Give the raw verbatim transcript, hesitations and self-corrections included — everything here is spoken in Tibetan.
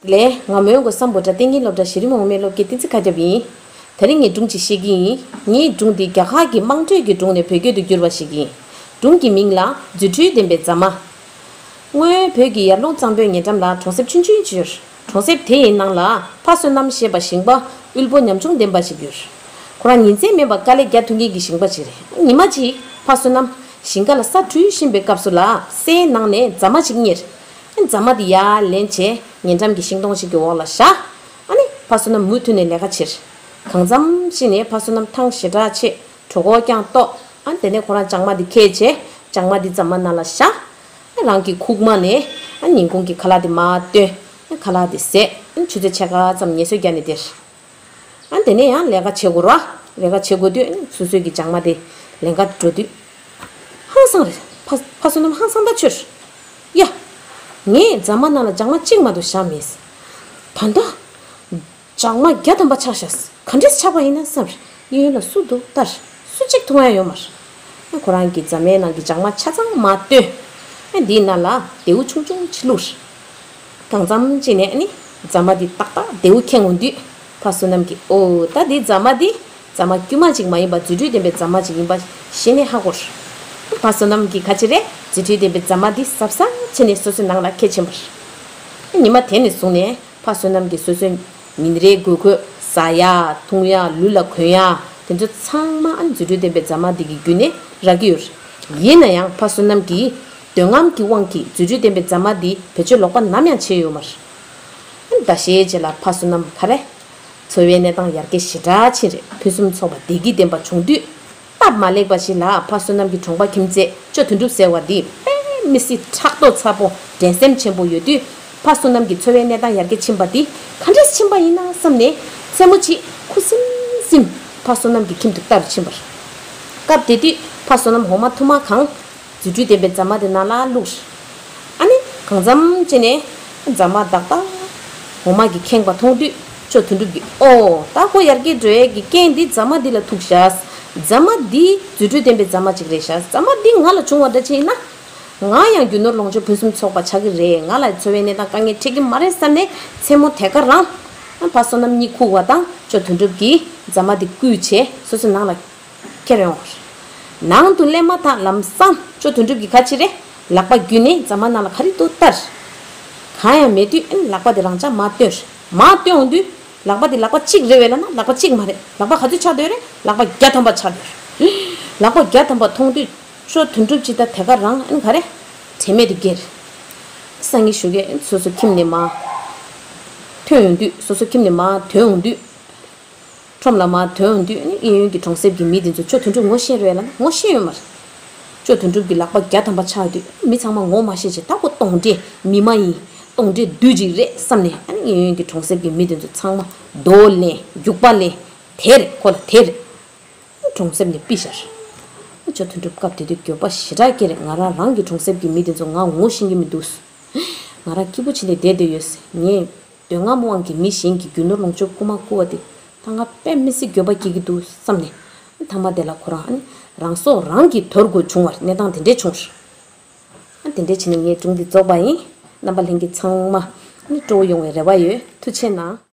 ལགས། ང་མོན་གོ་སམ་བྷོ་ཊ་ཏིང་ངེ་སློབ་གྲྭ་གཞི་རིམ་འོག་མའི་སློབ་དགེ་བསྟན་འཛིན་མཁའ་ཁྱབ་ཡིན། དེ་རིང་ངས་སྒྲུང་ཅིག་བཤད་ཀྱི་ཡིན། ངའི་སྒྲུང་འདི་རྒྱ་གར་གྱི་དམངས་ཁྲོད་ཀྱི་སྒྲུང་ནས་བོད་སྐད་དུ་བསྒྱུར་བ་ཞིག་ཡིན། སྒྲུང་གི་མིང་ལ་རྫུ་འཕྲུལ་ལྡན་པའི་རྫ་མ། སྔོན་བོད་ཀྱི་ཡར་ཀླུང་གཙང་པོའི་ཉེ་འགྲམ་ལ་གྲོང་གསེབ་ཆུང་ཆུང་ཅིག་ཡོད། གྲོང་གསེབ་དེ་ཡི་ནང་ལ་ཕ་བསོད་ནམས་ཞེས་པ་ཞིང་པ་དབུལ་པོ་ཉམ་ཆུང་ལྡན་པ་ཞིག་ཡོད། ཁོ་རང་ཉིན་མཚན་མེད་པར་དཀའ་ལས་རྒྱག་ཐུབ་མཁན་གྱི་ཞིང་པ་ཅིག་རེད། ཉི་མ་གཅིག་ཕ་བསོད་ནམས་ཞིང་ཁ་ལ་ས་འདྲུད་བཞིན་པའི་སྐབས་སུ་ལ་སའི་ནང་ནས་རྫ་མ་ཅིག་རྙེད། རྫ་མ་དེ་ཡར་ལེན་བྱས་ཉེ་འགྲམ་གྱི་ཤིང་སྡོང་ཞིག་གི་འོག་ལ་བཞག་ཨ་ནི་ཕ་བསོད་ནམས་མུ་མཐུད་ནས་ལས་ཀ་བྱེད། གང་འཚམ་ཞིག་ནས་ཕ་བསོད་ནམས་ཐང་ཞེ་དྲག་ཆེ། གྲོད་ཁོག་ཀྱང་ལྟོགས། ཨ་དེ་ནས་ཁོ་རང་ལྕང་མ་དེ་ཁྱེར་བྱས་ལྕང་མ་དེ་རྫ་མ་ནང་ལ་བཞག་ཨ་རང་གི་ཁུག་མ་ནས་ཨ་ཉིན་གུང་གི་ཁ་ལག་དེ་མར་བཏོན། ཨ་ཁ་ལག་དེ་བཟས། ཨ་ཆུ་ཚོད་ཕྱེད་ཀ་ཙམ་ངལ་གསོ་བརྒྱབ་ནས་བསྡད། ཨ་དེ་ནས་ཡང་ལས་ཀ་བྱེད་དགོས་ར། ལས་ཀ་བྱེད་དགོས་དུས་ཨ་སོ་སོའི་གི་ལྕང་མ་དེ་ལེན་ག་འགྲོ་དུས། ཧང་སང་རེད། ཕ་ཕ་བསོད་ནམས་ཧང་སང་ད་ཆོར། ཡ། ངས་རྫ་མ་ནང་ལ་ལྕང་མ་གཅིག་མ་གཏོགས་བཞག་མེད། ད་ལྟ། ལྕང་མ་བརྒྱ་ཐམ་པ་ཆག་ཤག་ག་འདྲས་ཆག་པ་ཡིན་ན་བསམ། གཡས་གཡོན་ལ་སུ་འདུག་ལྟ། སུ་གཅིག་མཐོང་ཡ་ཡོད་མ་རེད། ཁོ་རང་གི་རྫ་མའི་ནང་གི་ལྕང་མ་ཆ་ཚང་མར་བཏོན། འདིའི་ནང་ལ་རྡེའུ་ཆུང་ཆུང་ཅིག་བླུགས། གང་འཚམ་ཅིག་ནས་ནི་རྫ་མ་འདི་ཏག་ཏག་རྡེའུ་ཁེངས་ཡོང་དུས་ཕ་བསོད་ནམས་ཀྱིས་ཨོ་ད་འདི་རྫ་མ་འདི་རྫ་མ་དཀྱུས་མ་ཅིག་མ་ཡིན་པ་རྫུ་འཕྲུལ་ལྡན་པའི་རྫ་མ་ཅིག་ཡིན་པ་ཤེས་ནས་ཧ་གོ། ཕ་བསོད་ནམས་ཀྱིས་ག་ཅི་རེད། རྫུ་འཕྲུལ་ལྡན་པའི་རྫ་མ་འདི་གཟབ་གཟབ་བྱས་ནས་སོ་སོའི་ནང་ལ་ཁྱེར་ཕྱིན་པ་རེད། ཉི་མ་དེ་ནས་བཟུང་ནས་ཕ་བསོད་ནམས་ཀྱིས་སོ་སོའི་ཉིན་རེའི་དགོས་མཁོ་ཟ་ཡ་འཐུང་ཡ་ལུས་ལ་གོན་ཡ་དེ་ཚོ་ཚང་མ་ཨ་ནི་རྫུ་འཕྲུལ་ལྡན་པའི་རྫ་མ་འདི་གི་བརྒྱུད་ནས་རག་གི་ཡོད་རེད། ཡིན་ན་ཡང་ཕ་བསོད་ནམས་ཀྱིས་འདོད་རྔམ་གྱི་དབང་གིས་རྫུ་འཕྲུལ་ལྡན་པའི་རྫ་མ་འདི་བེད་སྤྱོད་ལོག་པ་ནམ་ཡང་བྱས་ཡོད་མ་རེད། ཨ་ནི་ཟླ་ཤས་རྗེས་ལ་ཕ་བསོད་ནམས་ག་རེ། འཚོ་བའི་གནས་སྟངས་ཡར་རྒྱས་ཞེ་དྲག་ཕྱིན་རེད། ཕུན་སུམ་ཚོགས་པ་བདེ་སྐྱིད་ལྡན་པ་བྱུང་དུས། སྟབས་མ་ལེགས་པ་ཞིག་ལ་ཕ་བསོད་ནམས་ཀྱི་གྲོང་པ་ཁྱིམ་མཚེས་ཅོ་དོན་གྲུབ་ཟེར་བ་འདི་དཔེ་མི་སྲིད་ཕྲག་དོག་ཚ་པོ་འགྲན་སེམས་ཆེན་པོ་ཡོད་དུས། ཕ་བསོད་ནམས་ཀྱི་འཚོ་བའི་གནས་སྟངས་ཡར་རྒྱས་ཕྱིན་པ་འདི་ག་འདྲས་ཕྱིན་པ་ཡིན་ན་བསམ་ནས་མཚན་མོ་གཅིག་ཁུ་སིམ་སིམ་ཕ་བསོད་ནམས་ཀྱི་ཁྱིམ་དུ་ལྟ་རུ་ཕྱིན་པ་རེད། སྐབས་དེ་དུས་ཕ་བསོད་ནམས་འོ་མ་ཐུར་མ་གང་། རྫུ་འཕྲུལ་ལྡན་པའི་རྫ་མ་དེ་ནང་ལ་བླུགས། ཨ་ནི་གང་འཚམ་བྱས་ནས་རྫ་མ་དག་དག་འོ་མ་གིས་ཁེངས་པ་མཐོང་དུས་ཅོ་དོན་གྲུབ་ཀྱིས་ཨོ་ད་ཁོ་ཡར་རྒྱས་འགྲོ་ཡས་ཀྱི་རྐྱེན་འདི་རྫ་མ་འདི་ལ་ཐུག་ཤག་རྫ་མ་འདི་རྫུ་འཕྲུལ་ལྡན་པའི་རྫ་མ་ཅིག་རེད་ཤག་རྫ་མ་འདི་ང་ལ་བྱུང་བ་འདྲ་ཅིག་ཡིན་ན། ང་ཡང་རྒྱུ་ནོར་ལོངས་སྤྱོད་ཕུན་སུམ་ཚོགས་པ་ཆགས་ཀྱི་རེད། ང་ལ་འཚོ་བའི་གནས་སྟངས་དཀའ་ངལ་འཕྲད་ཀྱི་མ་རེད་བསམ་ནས་མཚན་མོ་དེ་ག་རང་ཕ་བསོད་ནམས་གཉིད་ཁུག་པ་དང་ཅོ་དོན་གྲུབ་ཀྱིས་རྫ་མ་འདི་བརྐུས་བྱས་སོ་སོའི་ནང་ལ། ཁྱེར་ཡོང་བ་རེད། ནང་དུ་སླེབས་མ་ཐག་ལམ་སང་ཅོ་དོན་གྲུབ་ཀྱིས་ག་ཅི་རེད། ལག་པ་བརྒྱུད་ནས་རྫ་མ་ནང་ལ་ག་རེ་འདུག་ལྟ། གང་ཡང་མེད་དུས་ཨ་ནི་ལག་པ་དེ་རང་འཇགས་མར་བཏོན་རེད། མར་བཏོན་འོང་དུས་ལག་པ་དེ་ལག་པ་གཅིག་རེད་པས་ལབ་ན་ལག་པ་གཅིག་མ་རེད། ལག་པ་ག་ཚོད་ཆགས་བསྡད་རེད། ལག་པ་བརྒྱ་ཐམ་པ་ཆགས་བསྡད་རེད། ལག་པ་བརྒྱ་ཐམ་པ་མཐོང་དུས་ཅོ་དོན་གྲུབ་ཅིག་ད་དེ་ག་རང་ཨ་ནི་ག་རེ། དྲན་མེད་དུ་འགྱེལ། སང་ཉིན་ཞོགས་ཀས་སོ་སོ་ཁྱིམ་ནས་མར་ཐོན་ཡོང་དུས་སོ་སོ་ཁྱིམ་ནས་མར་ཐོན་ཡོང་དུས། ཁྲོམ་ལ་མར་ཐོན་འོང་དུས་ཨ་ནི་གཡས་གཡོན་གྱི་གྲོང་གསེབ་ཀྱི་མི་དེ་ཚོ་ཅོ་དོན་གྲུབ་ངོ་ཤེས་རེད་ལབ་ན་ངོ་ཤེས་ཡོད་མ་རེད། ཅོ་དོན་གྲུབ་ཀྱི་ལག་པ་བརྒྱ་ཐམ་པ་ཆགས་དུས་མི་ཚང་མ་ངོ་མ་ཤེས་བྱས་ད་ཁོ་གཏོང་འདྲེ་མི་མ་ཡིན། གཏོང་འདྲེ་བདུད་ཅིག་རེད་བསམ་ནས་ཨ་ནི་གཡས་གཡོན་གྱི་གྲོང་གསེབ་ཀྱི་མི་དེ་ཚོ་ཚང་མ་རྡོ་ལེན་རྒྱུག་པ་ལེན། དེ་རེད་ཁོ་ལ་དེ་རེད། གྲོང་གསེབ་ནས་ཕྱིས་ཤར། ཅོ་དོན་གྲུབ་སྐབས་དེ་དུས་འགྱོད་པ་ཞེ་དྲག་སྐྱེས་རེད། ང་རང་རང་གི་གྲོང་གསེབ་ཀྱི་མི་དེ་ཚོ་ང་ངོ་ཤེས་ཀྱི་མི་འདུག་ང་རང་སྐྱིད་པོ་བྱས་ནས་བསྡད་བསྡད་ཡོད། ངས་འདོད་རྔམ་དབང་གིས་མི་གཞན་གྱི་རྒྱུ་ནོར་ལོངས་སྤྱོད་རྐུ་མ་རྐུ་བ་དེ་ད་ང་དཔེ་མི་སྲིད་འགྱོད་པ་སྐྱེ་གི་འདུག་བསམ་ནས། མཐའ་མ་དེ་ལ་ཁོ་རང་ཨ་ནི་རང་སྲོག་རང་གིས་དོར་དགོས་བྱུང་བར་གནས་སྟངས་དེ་འདྲས་བྱུང་། ཨ་དེ་འདྲས་བྱས་ནས་ངའི་སྒྲུང་འདི་རྫོགས་པ་ཡིན། རྣམ་པ་ལྷན་རྒྱས་ཚང་མ་ཨ་ནི་སྤྲོ་བོ་ཡོང་བའི་རེ་བ་ཡོད། ཐུགས་རྗེ་གནང་།